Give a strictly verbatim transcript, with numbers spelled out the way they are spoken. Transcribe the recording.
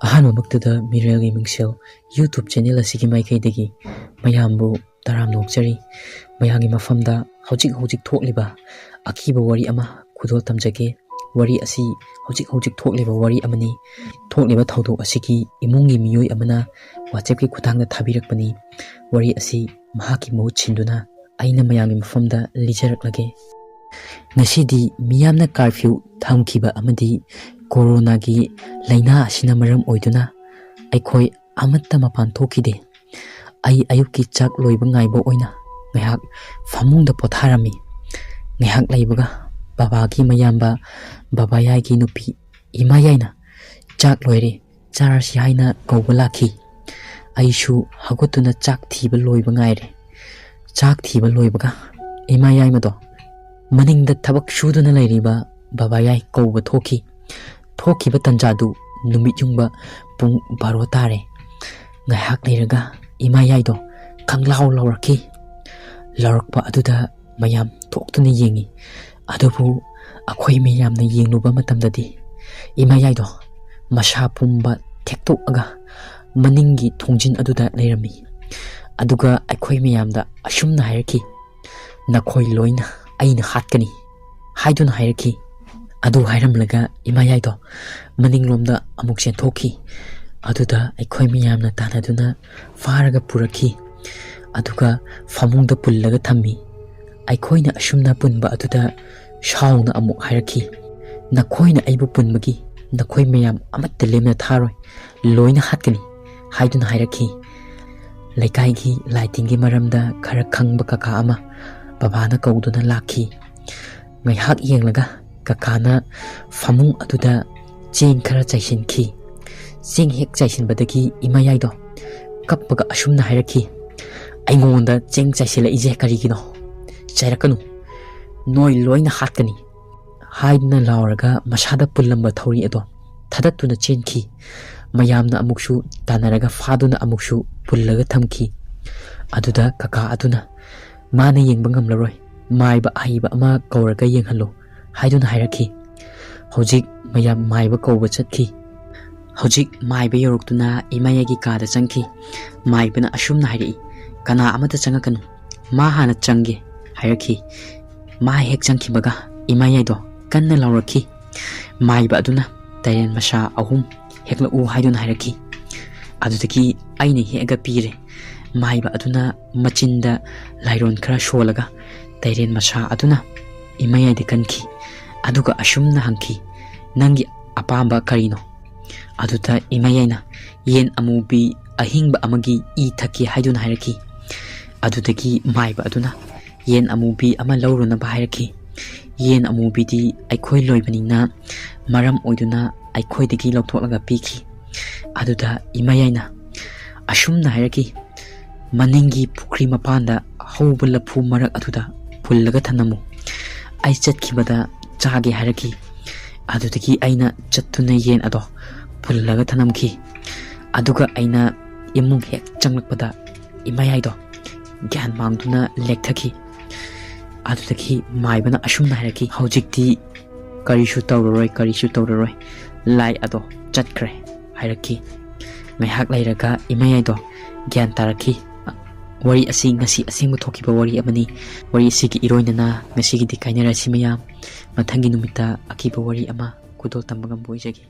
ꯑꯍꯥꯟꯕꯃꯛꯇꯗ ꯃꯤꯔꯦꯜꯒꯤ ꯃꯤꯡꯁꯦꯜ YouTube channel ꯑꯁꯤꯒꯤ ꯃꯥꯏꯀꯩꯗꯒꯤ ꯃꯌꯥꯝꯕꯨ ꯇꯔꯥꯝꯅ ꯑꯣꯛꯆꯔꯤ꯫ ꯃꯌꯥꯝꯒꯤ ꯃꯐꯝꯗ ꯍꯧꯖꯤꯛ ꯍꯧꯖꯤꯛ ꯊꯣꯛꯂꯤꯕ ꯑꯀꯤꯕ ꯋꯥꯔꯤ ꯑꯃ ꯈꯨꯗꯣꯜ ꯇꯝꯖꯒꯦ꯫ ꯋꯥꯔꯤ ꯑꯁꯤ ꯍꯧꯖꯤꯛ ꯍꯧꯖꯤꯛ ꯊꯣꯛꯂꯤꯕ ꯋꯥꯔꯤ ꯑꯃꯅꯤ꯫ ꯊꯣꯛꯂꯤꯕ ꯊꯧꯗꯣꯛ ꯑꯁꯤꯒꯤ ꯏꯃꯨꯡꯒꯤ ꯃꯤꯑꯣꯏ ꯑꯃꯅ WhatsAppꯀꯤ ꯈꯨꯠꯊꯥꯡꯗ ꯊꯥꯕꯤꯔꯛꯄꯅꯤ꯫ ꯋꯥꯔꯤ ꯑꯁꯤ ꯃꯍꯥꯛꯀꯤ ꯃꯍꯨꯠ ꯁꯤꯟꯗꯨꯅ ꯑꯩꯅ ꯃꯌꯥꯝꯒꯤ ꯃꯐꯝꯗ ꯂꯤꯖꯔꯛꯂꯒꯦ꯫ ꯉꯁꯤꯗꯤ ꯃꯤꯌꯥꯝꯅ ꯀꯥꯔꯐ꯭ꯌꯨ ꯊꯝꯈꯤꯕ ꯑꯃꯗꯤ ꯀꯣꯔꯣꯅꯥꯒꯤ ꯂꯥꯏꯅꯥ ꯑꯁꯤꯅ ꯃꯔꯝ ꯑꯣꯏꯗꯨꯅ ꯑꯩꯈꯣꯏ ꯑꯃꯠꯇ ꯃꯄꯥꯟ ꯊꯣꯛꯈꯤꯗꯦ꯫ ꯑꯩ ꯑꯌꯨꯛꯀꯤ ꯆꯥꯛ ꯂꯣꯏꯕ ꯉꯥꯏꯕ ꯑꯣꯏꯅ ꯉꯥꯏꯍꯥꯛ ꯐꯃꯨꯡꯗ ꯄꯣꯊꯥꯔꯝꯃꯤ꯫ ꯉꯥꯏꯍꯥꯛ ꯂꯩꯕꯒ ꯕꯕꯥꯒꯤ ꯃꯌꯥꯝꯕ ꯕꯕꯥꯌꯥꯏꯒꯤ ꯅꯨꯄꯤ ꯏꯃꯥ ꯌꯥꯏꯅ "ꯆꯥꯛ ꯂꯣꯏꯔꯦ, ꯆꯥꯔꯁꯤ" ꯍꯥꯏꯅ ꯀꯧꯕ ꯂꯥꯛꯈꯤ꯫ ꯑꯩꯁꯨ ꯍꯧꯒꯠꯇꯨꯅ ꯆꯥꯛ ꯊꯤꯕ ꯂꯣꯏꯕ ꯉꯥꯏꯔꯦ꯫ ꯆꯥꯛ ꯊꯤꯕ ꯂꯣꯏꯕꯒ ꯏꯃꯥ ꯌꯥꯏꯃꯗꯣ ꯃꯅꯤꯡꯗ ꯊꯕꯛ ꯁꯨꯗꯨꯅ ꯂꯩꯔꯤꯕ ꯕꯕꯥ ꯌꯥꯏ ꯀꯧꯕ ꯊꯣꯛꯈꯤ꯫ ꯊꯣꯛꯈꯤꯕ ꯇꯟꯖꯥꯗꯨ ꯅꯨꯃꯤꯠ ꯌꯨꯡꯕ ꯄꯨꯡ ꯕꯥꯔꯣ ꯇꯥꯔꯦ꯫ ꯉꯥꯏꯍꯥꯛ ꯂꯩꯔꯒ ꯏꯃꯥ ꯌꯥꯏꯗꯣ ꯈꯪꯂꯥꯎ ꯂꯥꯎꯔꯛꯈꯤ꯫ ꯂꯥꯎꯔꯛꯄ ꯑꯗꯨꯗ ꯃꯌꯥꯝ ꯊꯣꯛꯇꯨꯅ ꯌꯦꯡꯉꯤ꯫ ꯑꯗꯨꯕꯨ ꯑꯩꯈꯣꯏ ꯃꯌꯥꯝꯅ ꯌꯦꯡꯂꯨꯕ ꯃꯇꯝꯗꯗꯤ ꯏꯃꯥ ꯌꯥꯏꯗꯣ ꯃꯁꯥ ꯄꯨꯝꯕ ꯊꯦꯛꯇꯣꯛꯑꯒ ꯃꯅꯤꯡꯒꯤ ꯊꯣꯡꯖꯤꯟ ꯑꯗꯨꯗ ꯂꯩꯔꯝꯃꯤ꯫ ꯑꯗꯨꯒ ꯑꯩꯈꯣꯏ ꯃꯌꯥꯝꯗ ꯑꯁꯨꯝꯅ ꯍꯥꯏꯔꯛꯈꯤ, "ꯅꯈꯣꯏ ꯂꯣꯏꯅ ꯑꯩꯅ ꯍꯥꯠꯀꯅꯤ" ꯍꯥꯏꯗꯨꯅ ꯍꯥꯏꯔꯛꯈꯤ꯫ ꯑꯗꯨ ꯍꯥꯏꯔꯝꯂꯒ ꯏꯃꯥ ꯌꯥꯏꯗꯣ ꯃꯅꯤꯡꯂꯣꯝꯗ ꯑꯃꯨꯛ ꯆꯦꯟꯊꯣꯛꯈꯤ꯫ ꯑꯗꯨꯗ ꯑꯩꯈꯣꯏ ꯃꯌꯥꯝꯅ ꯇꯥꯟꯅꯗꯨꯅ ꯐꯥꯔꯒ ꯄꯨꯔꯛꯈꯤ꯫ ꯑꯗꯨꯒ ꯐꯃꯨꯡꯗ ꯄꯨꯜꯂꯒ ꯊꯝꯃꯤ꯫ ꯑꯩꯈꯣꯏꯅ ꯑꯁꯨꯝꯅ ꯄꯨꯟꯕ ꯑꯗꯨꯗ ꯁꯥꯎꯅ ꯑꯃꯨꯛ ꯍꯥꯏꯔꯛꯈꯤ, "ꯅꯈꯣꯏꯅ ꯑꯩꯕꯨ ꯄꯨꯟꯕꯒꯤ ꯅꯈꯣꯏ ꯃꯌꯥꯝ ꯑꯃꯠꯇ ꯂꯦꯝꯅ ꯊꯥꯔꯣꯏ, ꯂꯣꯏꯅ ꯍꯥꯠꯀꯅꯤ" ꯍꯥꯏꯗꯨꯅ ꯍꯥꯏꯔꯛꯈꯤ꯫ ꯂꯩꯀꯥꯏꯒꯤ ꯂꯥꯏ ꯇꯤꯟꯒꯤ ꯃꯔꯝꯗ ꯈꯔ ꯈꯪꯕ ꯀꯀꯥ ꯑꯃ ꯕꯕꯥꯅ ꯀꯧꯗꯨꯅ ꯂꯥꯛꯈꯤ꯫ ꯉꯥꯏꯍꯥꯛ ꯌꯦꯡꯂꯒ ꯀꯀꯥꯅ ꯐꯃꯨꯡ ꯑꯗꯨꯗ ꯆꯦꯡ ꯈꯔ ꯆꯥꯏꯁꯤꯟꯈꯤ꯫ ꯆꯦꯡ ꯍꯦꯛ ꯆꯥꯏꯁꯤꯟꯕꯗꯒꯤ ꯏꯃꯥ ꯌꯥꯏꯗꯣ ꯀꯞꯄꯒ ꯑꯁꯨꯝꯅ ꯍꯥꯏꯔꯛꯈꯤ, "ꯑꯩꯉꯣꯟꯗ ꯆꯦꯡ ꯆꯥꯏꯁꯤꯜꯂꯛꯏꯁꯦ ꯀꯔꯤꯒꯤꯅꯣ? ꯆꯥꯏꯔꯛꯀꯅꯨ, ꯅꯣꯏ ꯂꯣꯏꯅ ꯍꯥꯠꯀꯅꯤ" ꯍꯥꯏꯗꯨꯅ ꯂꯥꯎꯔꯒ ꯃꯁꯥꯗ ꯄꯨꯜꯂꯝꯕ ꯊꯧꯔꯤ ꯑꯗꯣ ꯊꯥꯗꯠꯇꯨꯅ ꯆꯦꯟꯈꯤ꯫ ꯃꯌꯥꯝꯅ ꯑꯃꯨꯛꯁꯨ ꯇꯥꯟꯅꯔꯒ ꯐꯥꯗꯨꯅ ꯑꯃꯨꯛꯁꯨ ꯄꯨꯜꯂꯒ ꯊꯝꯈꯤ꯫ ꯑꯗꯨꯗ ꯀꯀꯥ ꯑꯗꯨꯅ, "ꯃꯥꯅ ꯌꯦꯡꯕ ꯉꯝꯂꯔꯣꯏ, ꯃꯥꯏꯕ ꯑꯍꯩꯕ ꯑꯃ ꯀꯧꯔꯒ ꯌꯦꯡꯍꯜꯂꯨ" ꯍꯥꯏꯗꯨꯅ ꯍꯥꯏꯔꯛꯈꯤ꯫ ꯍꯧꯖꯤꯛ ꯃꯌꯥꯝ ꯃꯥꯏꯕ ꯀꯧꯕ ꯆꯠꯈꯤ꯫ ꯍꯧꯖꯤꯛ ꯃꯥꯏꯕ ꯌꯧꯔꯛꯇꯨꯅ ꯏꯃꯥꯌꯥꯏꯒꯤ ꯀꯥꯗ ꯆꯪꯈꯤ꯫ ꯃꯥꯏꯕꯅ ꯑꯁꯨꯝꯅ ꯍꯥꯏꯔꯛꯏ, "ꯀꯅꯥ ꯑꯃꯠꯇ ꯆꯪꯉꯛꯀꯅꯨ, ꯃꯥ ꯍꯥꯟꯅ ꯆꯪꯒꯦ" ꯍꯥꯏꯔꯛꯈꯤ꯫ ꯃꯥ ꯍꯦꯛ ꯆꯪꯈꯤꯕꯒ ꯏꯃꯥꯌꯥꯏꯗꯣ ꯀꯟꯅ ꯂꯥꯎꯔꯛꯈꯤ꯫ ꯃꯥꯏꯕ ꯑꯗꯨꯅ ꯇꯥꯏꯔꯦꯟ ꯃꯁꯥ ꯑꯍꯨꯝ ꯍꯦꯛꯂꯛꯎ ꯍꯥꯏꯗꯨꯅ ꯍꯥꯏꯔꯛꯈꯤ꯫ ꯑꯗꯨꯗꯒꯤ ꯑꯩꯅ ꯍꯦꯛꯑꯒ ꯄꯤꯔꯦ꯫ ꯃꯥꯏꯕ ꯑꯗꯨꯅ ꯃꯆꯤꯟꯗ ꯂꯥꯏꯔꯣꯟ ꯈꯔ ꯁꯣꯜꯂꯒ ꯇꯥꯏꯔꯦꯟ ꯃꯁꯥ ꯑꯗꯨꯅ ꯏꯃꯥꯌꯥꯏꯗ ꯀꯟꯈꯤ꯫ ꯑꯗꯨꯒ ꯑꯁꯨꯝꯅ ꯍꯪꯈꯤ, "ꯅꯪꯒꯤ ꯑꯄꯥꯝꯕ ꯀꯔꯤꯅꯣ?" ꯑꯗꯨꯗ ꯏꯃꯥꯌꯥꯏꯅ, "ꯌꯦꯟ ꯑꯃꯨꯕꯤ ꯑꯍꯤꯡꯕ ꯑꯃꯒꯤ ꯏ ꯊꯛꯀꯦ" ꯍꯥꯏꯗꯨꯅ ꯍꯥꯏꯔꯛꯈꯤ꯫ ꯑꯗꯨꯗꯒꯤ ꯃꯥꯏꯕ ꯑꯗꯨꯅ ꯌꯦꯟ ꯑꯃꯨꯕꯤ ꯑꯃ ꯂꯧꯔꯨꯅꯕ ꯍꯥꯏꯔꯛꯈꯤ꯫ ꯌꯦꯟ ꯑꯃꯨꯕꯤꯗꯤ ꯑꯩꯈꯣꯏ ꯂꯣꯏꯕꯅꯤꯅ ꯃꯔꯝ ꯑꯣꯏꯗꯨꯅ ꯑꯩꯈꯣꯏꯗꯒꯤ ꯂꯧꯊꯣꯛꯂꯒ ꯄꯤꯈꯤ꯫ ꯑꯗꯨꯗ ꯏꯃꯥꯌꯥꯏꯅ ꯑꯁꯨꯝꯅ ꯍꯥꯏꯔꯛꯈꯤ, "ꯃꯅꯤꯡꯒꯤ ꯄꯨꯈ꯭ꯔꯤ ꯃꯄꯥꯟꯗ ꯍꯧꯕ ꯂꯐꯨ ꯃꯔꯛ ꯑꯗꯨꯗ ꯄꯨꯜꯂꯒ ꯊꯝꯂꯝꯃꯨ꯫ ꯑꯩ ꯆꯠꯈꯤꯕꯗ ꯆꯥꯒꯦ" ꯍꯥꯏꯔꯛꯈꯤ꯫ ꯑꯗꯨꯗꯒꯤ ꯑꯩꯅ ꯆꯠꯇꯨꯅ ꯌꯦꯟ ꯑꯗꯣ ꯄꯨꯜꯂꯒ ꯊꯝꯂꯝꯈꯤ꯫ ꯑꯗꯨꯒ ꯑꯩꯅ ꯏꯃꯨꯡ ꯍꯦꯛ ꯆꯪꯂꯛꯄꯗ ꯏꯃꯥꯌꯥꯏꯗꯣ ꯒ꯭ꯌꯥꯟ ꯃꯥꯡꯗꯨꯅ ꯂꯦꯛꯊꯈꯤ꯫ ꯑꯗꯨꯗꯒꯤ ꯃꯥꯏꯕꯅ ꯑꯁꯨꯝꯅ ꯍꯥꯏꯔꯛꯈꯤ, "ꯍꯧꯖꯤꯛꯇꯤ ꯀꯔꯤꯁꯨ ꯇꯧꯔꯔꯣꯏ, ꯀꯔꯤꯁꯨ ꯇꯧꯔꯔꯣꯏ, ꯂꯥꯏ ꯑꯗꯣ ꯆꯠꯈ꯭ꯔꯦ" ꯍꯥꯏꯔꯛꯈꯤ꯫ ꯉꯥꯏꯍꯥꯛ ꯂꯩꯔꯒ ꯏꯃꯥꯌꯥꯏꯗꯣ ꯒ꯭ꯌꯥꯟ ꯇꯥꯔꯛꯈꯤ꯫ ꯋꯥꯔꯤ ꯑꯁꯤ ꯉꯁꯤ ꯑꯁꯦꯡꯕ ꯊꯣꯛꯈꯤꯕ ꯋꯥꯔꯤ ꯑꯃꯅꯤ꯫ ꯋꯥꯔꯤ ꯑꯁꯤꯒꯤ ꯏꯔꯣꯏꯅꯅ ꯉꯁꯤꯒꯤꯗꯤ ꯀꯥꯏꯅꯔꯁꯤ ꯃꯌꯥꯝ꯫ ꯃꯊꯪꯒꯤ ꯅꯨꯃꯤꯠꯇ ꯑꯀꯤꯕ ꯋꯥꯔꯤ ꯑꯃ ꯈꯨꯗꯣꯜ ꯇꯝꯕ ꯉꯝꯕ ꯑꯣꯏꯖꯒꯦ꯫